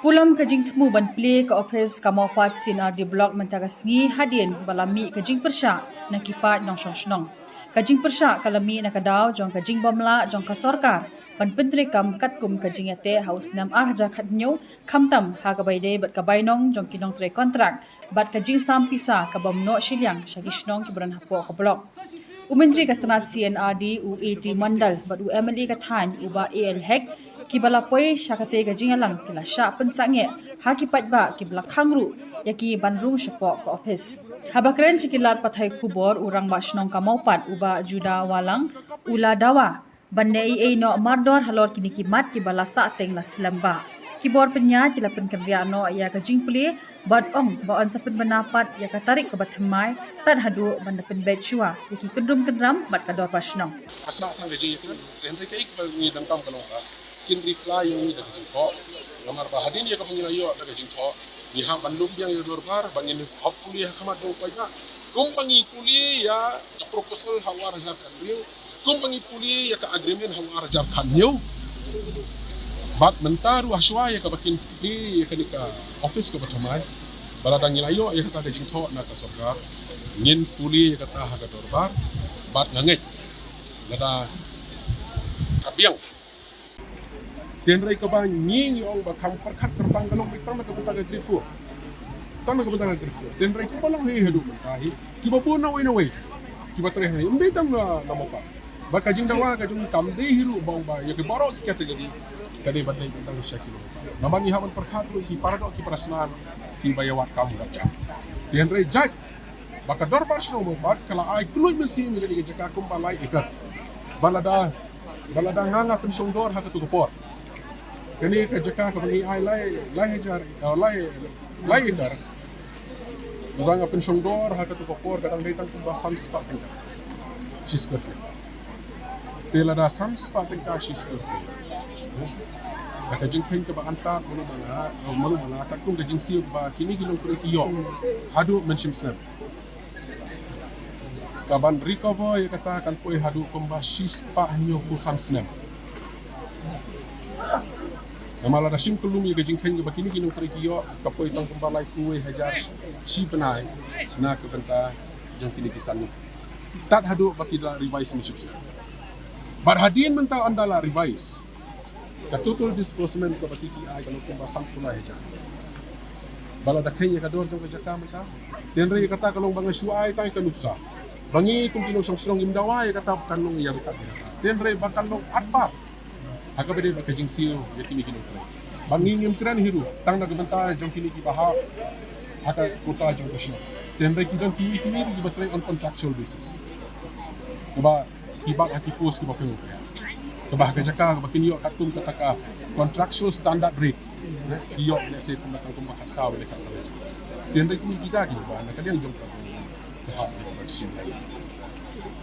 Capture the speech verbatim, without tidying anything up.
Pulom ka jingthmu ban plie ka ophis ka Mawpat C and RD Block mynta ka sngi hadien ba la mih ka jingpyrshah na ki paid nongshong shnong. Ka jingpyrshah ka la mih na ka daw jong ka jingbym lah jong ka sorkar ban pyntreikam katkum ka jingïateh ha u snem ar hajar khathynñiew, khamtam ha kaba ïadei bad ka bainong jong ki nongtrei kontrak bad ka jingsam pisa ka bym noh shiliang sha ki shnong kiba don hapoh ka block. U Myntri ka tnad C and RD, u A T Mondal, bad u M L A ka thaiñ, u Bah A L Hek, kiba la poi sha katei ka jingïalang, ki la shah pynsangeh ha ki paidbah kiba la khang ruh ïa ki ban rung shapoh ka ophis. Haba kren sha ki lad pathai khubor, u Rangbah Shnong ka Mawpat, u Bah Juda Walang, u la dawa ban ym ïoh mardor halor kine ki mat kiba la sahteng la slem bha. Ki bor pynïaid ki la pynkynriah noh ïa ka jingplie bad ong ba yn sa pynbna pat ïa ka tarik kaba thymmai tad haduh ban da pynbeit shuwa ïa ki kyndrum kyndram bad ka dorbar shnong. Ka sah tang ka jingïakhun, hynrei kaei kaba ngi donkam ka long ba kin reply ïa ngi da ka jingthoh. Namar ba hadien ïa kaba ngi la ïoh da ka jingthoh, ngi hap ban lum biang ïa ka dorbar ba ngin hap pule ha khmat jong u paidbah. Kumba ngi pule ïa ka proposal ha u ar hajar khathynñiew, kumba ngi pule ïa ka agreement ha u ar hajar khathynñiew. Bad mynta ruh hashwa ïa kaba kin plie ïa kane ka office kaba thymmai, ba lada ngi la ïoh ïa kata ka jingthoh na ka sorkar, ngin pule ïa kata ha ka dorbar. Bad nga ngeit lada ka biang. Hynrei kaba ngi ngi ong ba kham pyrkhat kyrpang ka long ba tang na ka bynta ka grade four. Tang na ka bynta ka grade four. Hynrei kiba long hi haduh mynta hi, kiba bun na wei na wei, kiba treh na hi, ym dei tang na, na Mawpat. Bad ka jingdawa ka jong ngi kam dei hi ruh ba ong ba ïa ki baroh ki category ka dei ban leit tang sha ki Mawpat. Namar ngi hap ban pyrkhat ruh ki para doh ki para snam kiba ïa wad kam wad jam. Hynrei jait ba ka dorbar shnong Mawpat ka la ai kluid mynsiem ïa kane ka jaka kumba lai ekar. Ba lada, ba lada nga nga pynshong dor ha katu ka por, kane ka jaka kaba ngi ai lai, lai hajar, eh, lai, lai ekar, lada nga pynshong dor ha katu ka por ka dang dei tang kumba san spah tyngka shi square feet. Te lada san spah tyngka shi square feet, da ka jingkheiñ kaba antad malu mala, malu mala, katkum ka jingsiew ba kine ki nongtrei ki ïoh haduh mynshem snem, ka ban recover ïa kata kan poi haduh kumba shi spah hynñiewphew san snem. Namar lada shim kyllum ïa ka jingkheiñ kaba kine ki nongtrei ki ïoh, ka poi tang kumba laiphew wei hajar shi bnai na ka bynta jong kine ki san ngut. Tad haduh ba ki la revise mynshem snem. Bad hadien mynta ynda la revise, ka total disbursement kaba ki ki ai ka long kumba sanphew lai hajar. Ba lada kheiñ ïa ka dor jong ka jaka mynta, hynrei ïa kata ka long ba nga shu ai tang ïa ka nuksa ba ngi kum ki nongshong shnong ngim dawa ïa kata ba kan long ïa ka, ïa kata. Hynrei ba kan long arpar ha kaba dei bad ka jingsiew ïa kine ki nongtrei. Ba ngi ngim kren hi ruh tang na ka bynta jong kine kiba hap ha ka quota jong ka shnong. Hynrei ki don ki, kine kiba trei on contractual basis. Kaba ki bat ha ki post kiba pynïaid, kaba ha ka jaka kaba kin ïoh katkum kata ka contractual standard rate, ki ïoh, let's say, kumba tang kumba khatsaw ne khatsaw. Hynrei kine kita kiba na ka liang jong ka, ka hap kiba shu